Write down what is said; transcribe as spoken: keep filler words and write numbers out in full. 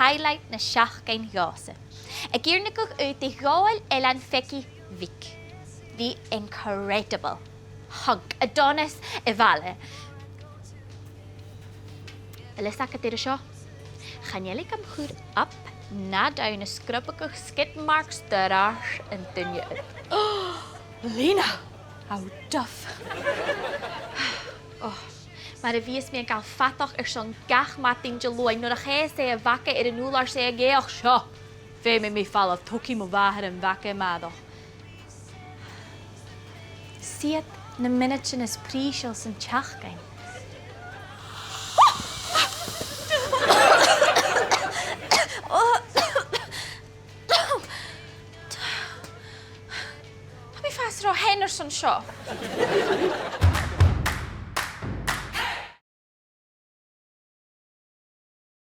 highlight na seachdain dhòmhsa. Ag iarraidh gu bheil thu a' gabhail Eilean Pheigi Bhig. The incredible hunk, Adonis a' bhaile. A bheil fhios agad air a seo? Chan eil e gam chur up na down a' sgrubadh skid marks dhan àrd an duine ud. Lena! How duff. Oh, mar a bhios mi a' gabhail fadachd airson gach madainn Diluain nuair a chanas e a bhaga air an ùrlar 's e ag èigheach seo. Feumaidh mi falbh, togaidh mo mhàthair am baga a-màireach. 'S iad na mionaidean as prìseil san t-seachdain. Tha mi a' fàs ro shean airson seo.